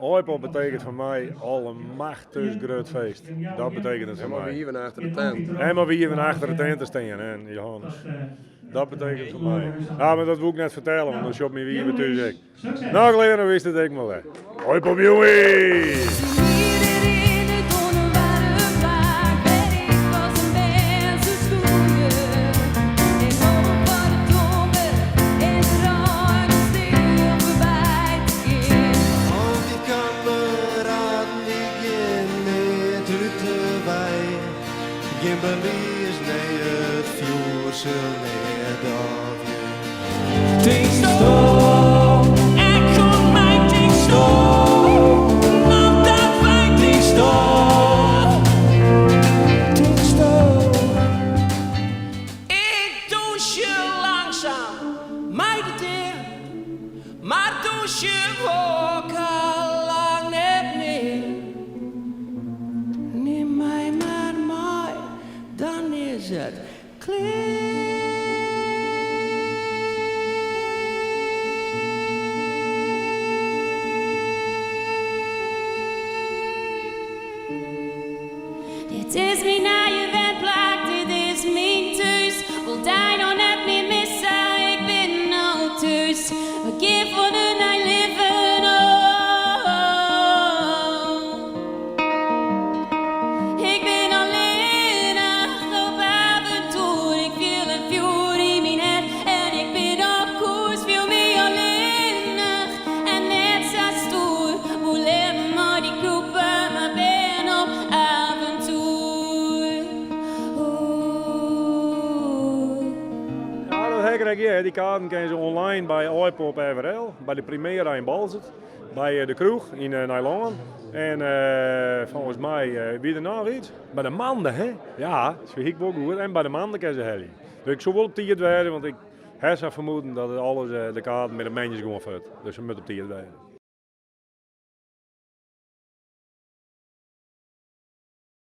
Aaipop betekent foar my allemachtichst grut feest. Dat betekent it foar En my. wieven achter de tent. En mar wieven achter de tent te stean en Johannes. Dat betekent foar my. Ja, mar dat woe ik net fertelle, want dan sjocht myn wive thús ek. No, klear, dan wist it ek mar wer. Aaipop jonge! Al dy kameraden dy gean net út de wei. Gjin belies, nee it fjoer sil nea dôvje. Tinksto, ek oan my tinksto, noch dat wy tinksto, tinksto. Ik dûnsje langsaam mei de dea, mar dûnsje wol 'k al lang net mear. Nim my mar mei, dan is it klear. Dit is myn nije wenplak, dit is myn thús. Wol dy no net mear misse, ik bin no thús. We gean foar in nij libben, oh. Ik bin allinnich op aventoer. Ik fiel in fjoer yn myn hert en ik bin op koers. Fiel my allinnich en net sa stoer. Woe leaver mei dy krûpe, mar bin op aventoer. Oeh. Ja, dat ha ik krekt heard. Dy kaarten kinne se online by Aaipop FRL, by de Primera yn Boalsert, by de kroech yn Nijlân en folgens my wie der noch iets. By de Mande, hè? Ja, dat fyn ik wol goed. En by de Mande kinne se helje. Dus ik soe wol op tiid wêze, want ik ha sa'n fermoeden dat it alles, de kaarten binne moandeis gewoan fuort. Dus se moatte op tiid wêze.